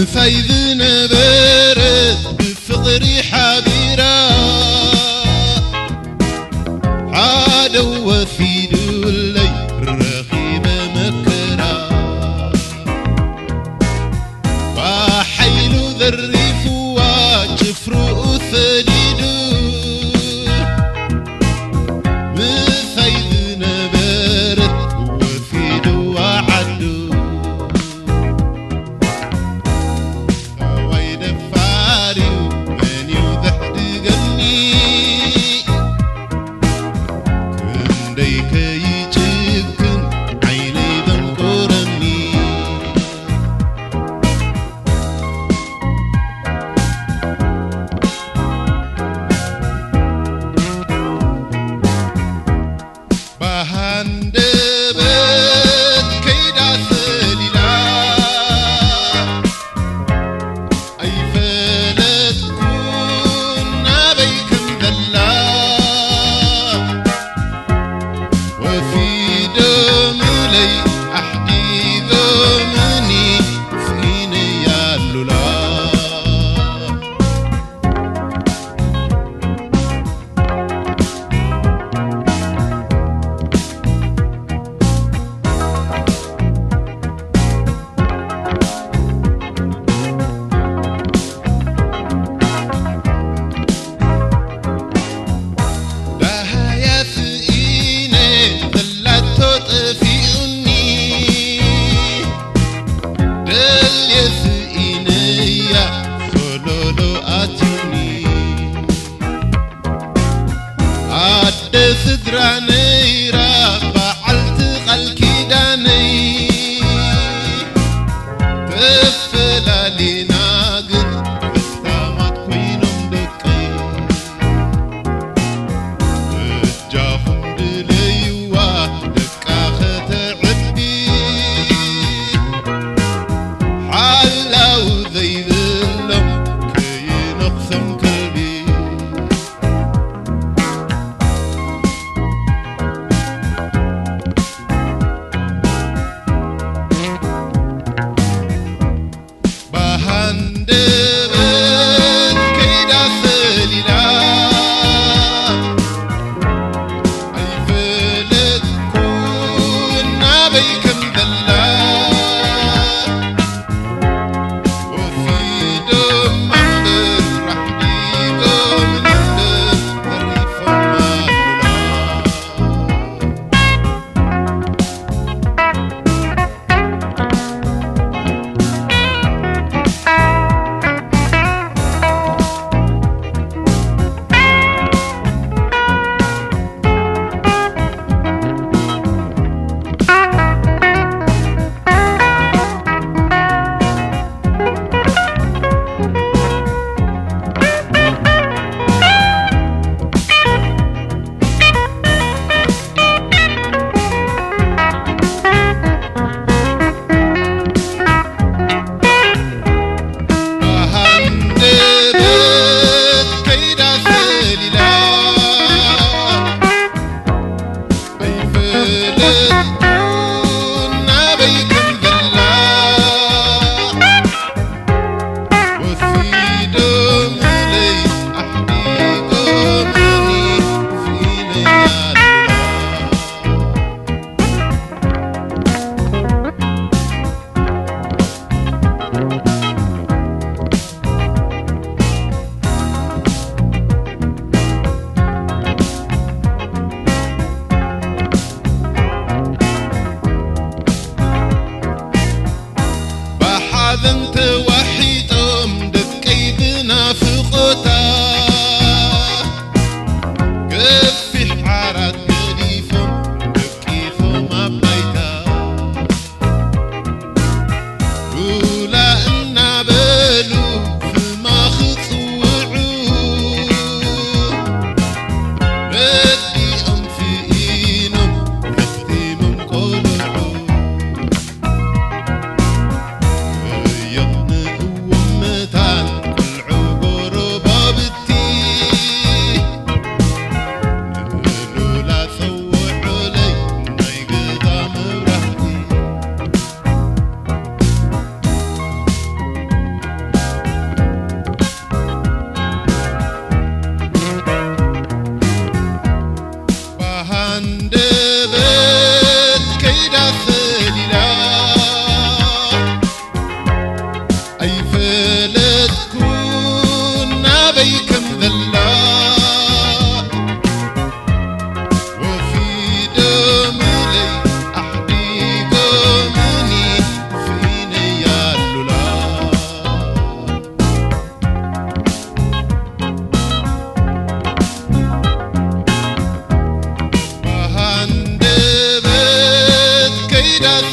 ምሳይ ዝነበረት ብፍቕሪ ሓቢራ፣ ሓደ ወሲዱለይ ረኺበ መከራ። ብሓይሉ ዘሪፍዋ ጭፍርኡ ሰዲዱ፣ ምሳይ ዝነበረት ወሲድዋ ዓዱ። ኣዋይ ደፋር እዩ፣ መን እዩ ዘሕድገኒ? ክንደይ ከይጭክን ዓይነይ ዘንቁረኒ። ብሃንደበት ከይዳ ሰሊላ፣ ኣይፈለጥኩን ናበይ ከም ዘላ። ወሲዶምለይ ኣሕዲጎምኒ፣ ስኢነያ ሉላ። ደሃያ ስኢነ ዘላቶ ጠፊኡኒ፣ ደልየ ስኢነያ ሶሎሎ ኣትዩኒ። ኣደ ስድራ ነይራ በዓልቲ ቃል ኪዳነይ፣ ተፈላሊና ግን ሕታማት ኮይኖም ደቀይ። በጃኹም ድለይዋ ደቃ ከተዕቢ፣ ሓላው ዘይብሎም ከይነኽሶም ከልቢ። ደግ